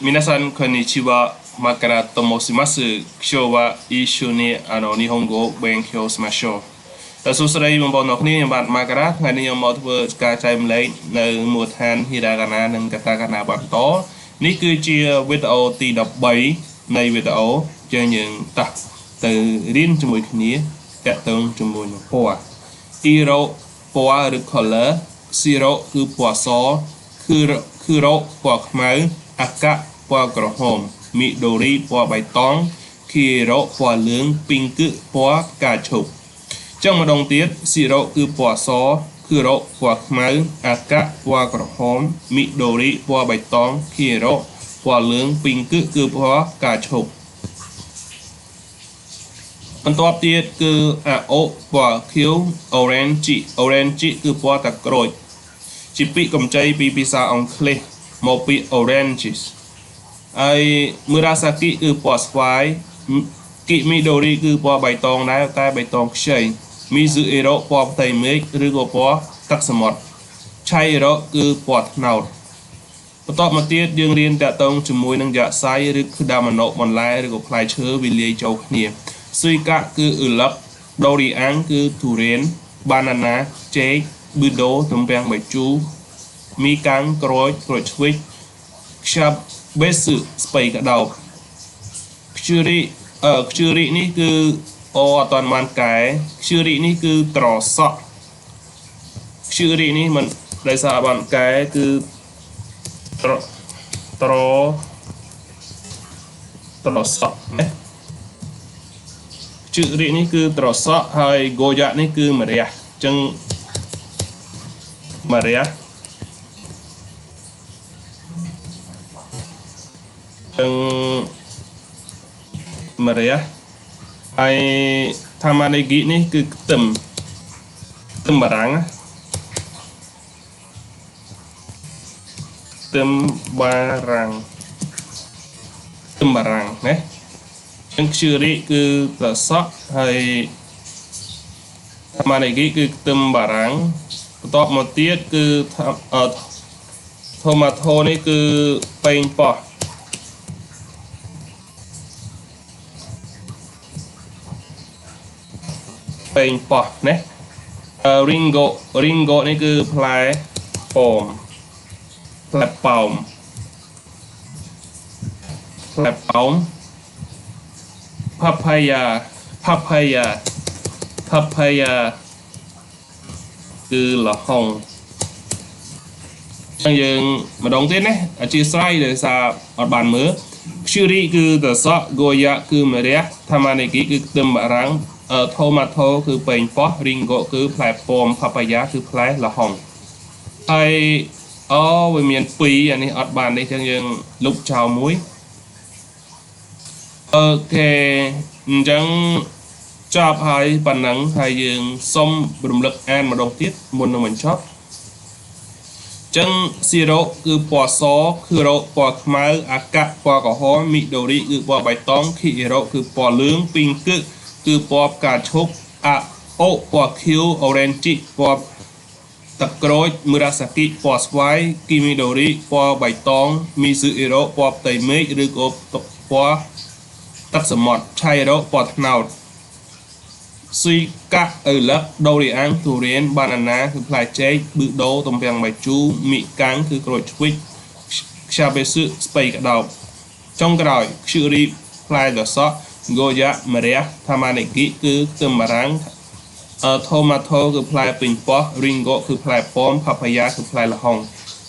皆さんこんにちは。マカラと申します。今日は一緒に日本語を勉強しましょう。 តើសួស្តីបងប្អូនអរគ្នាខ្ញុំបាទម៉ាការ៉ាថ្ងៃនេះខ្ញុំមកធ្វើការចែកម្លែកនៅមូលដ្ឋានហេរ៉ាកាណានិងកាតាកាណាបន្តនេះគឺជាវីដេអូទី13នៃវីដេអូចឹងយើងតោះទៅរៀនជាមួយគ្នាតាក់ទងជាមួយនឹងពណ៌ 色 ពណ៌ឬ color 白 គឺពណ៌ស 黒 ពណ៌ខ្មៅ 赤 ពណ៌ក្រហម 緑 ពណ៌បៃតង 黄色 ពណ៌លឿង ピンク ពណ៌ផ្កាឈូកចឹងម្ដងទៀត 白 គឺពណ៌ស 黒 ពណ៌ខ្មៅ 赤 ពណ៌ក្រហម 緑 ពណ៌បៃតង 黄色 ពណ៌លឿង ピンク គឺពណ៌ផ្កាឈូកបន្ទាប់ទៀតគឺ 青 ពណ៌ខៀវ オレンジ オレンジ គឺពណ៌ទឹកក្រូចជាពាក្យកម្ចីពីភាសាអង់គ្លេសមកពី oranges ហើយ 紫 គឺពណ៌ស្វាយ 黄緑 គឺពណ៌បៃតងដែរតែបៃតងខ្ចី 水色 ពណ៌ផ្ទៃមេឃឬក៏ពណ៌ទឹកសមុទ្រ 茶色 គឺពណ៌ត្នោតបន្ទាប់មកទៀតយើងរៀនតាក់ទងជាមួយនឹង 野菜 ឬ果物 បន្លែឬក៏ផ្លែឈើវាលាយចូលគ្នា スイカ គឺឪឡឹក ドリアン គឺទុរេន バナナ ចេក ブドウ ទំពាំងបាយជូរ みかん ក្រូចក្រូចឆ្វិច キャベツ ស្ពៃក្តោប キュウリ អឺ キュウリ នេះគឺអូអត់តាន់បានកែ キュウリ នេះគឺត្រសក់ キュウリ នេះមិនដោយសារបានកែគឺត្រត្រត្រសក់ណា キュウリ នេះគឺត្រសក់ហើយ ゴーヤ នេះគឺម្រះអញ្ចឹងម្រះចឹងម្រះហើយ 玉ねぎ នេះគឺខ្ទឹមខ្ទឹមបារាំងណាខ្ទឹមបារាំងខ្ទឹមបារាំងណាចឹង キュウリ គឺត្រសក់ហើយ 玉ねぎ គឺខ្ទឹមបារាំងបន្ទាប់មកទៀតគឺトマト នេះគឺប៉េងប៉ោះប៉េងប៉ោះណា リンゴ リンゴ នេះគឺផ្លែប៉ោមផ្លែប៉ោមផ្លែប៉ោម papaya papaya papaya គឺល្ហុងចឹងយើងម្ដងទៀតណាអធិស្ឋានដោយសារអត់បានមើល キュウリ គឺត្រសក់ ゴーヤ គឺម្រះ 玉ねぎ គឺខ្ទឹមបារាំង トマト គឺប៉េងប៉ោះ リンゴ គឺផ្លែប៉ោម パパヤ គឺផ្លែល្ហុងហើយអូវាមាន2អានេះអត់បាននេះចឹងយើងលុបចោលមួយ OK អញ្ចឹងចប់ហើយប៉ុណ្ណឹងហើយយើងសុំរំលឹកអានម្ដងទៀតមុននឹងបញ្ចប់ចឹង 白 គឺពណ៌ស 黒 ពណ៌ខ្មៅ 赤 ពណ៌ក្រហម 緑 គឺពណ៌បៃតង 黄色 គឺពណ៌លឿង ピンク គឺពណ៌ផ្កាឈូក 青 ពណ៌ខៀវ オレンジ ពណ៌ទឹកក្រូច 紫 ពណ៌ស្វាយ 黄緑 ពណ៌បៃតង 水色 ពណ៌ផ្ទៃមេឃឬក៏ពណ៌ទឹកសមុទ្រ 茶色 ពណ៌ត្នោត スイカ ឪឡឹក ドリアン ទុរេន バナナ គឺផ្លែចេក ブドウ ទំពាំងបាយជូរ みかん គឺក្រូចឆ្វិច キャベツ ស្ពៃក្តោបចុងក្រោយ キュウリ ផ្លែត្រសក់ ゴーヤ ម្រះ 玉ねぎ គឺខ្ទឹមបារាំង トマト គឺផ្លែប៉េងប៉ោះ リンゴ គឺផ្លែប៉ោម パパヤ គឺផ្លែល្ហុង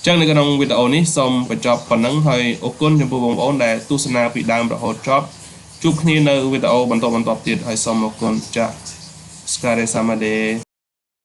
ចឹងនៅក្នុងវីដេអូនេះសូមបញ្ចប់ប៉ុណ្ណឹងហើយអរគុណចំពោះបងប្អូនដែលទស្សនាពីដើមរហូតចប់ជួបគ្នានៅវីដេអូបន្តបន្តទៀតហើយសូមអរគុណចា៎ お疲れ様です。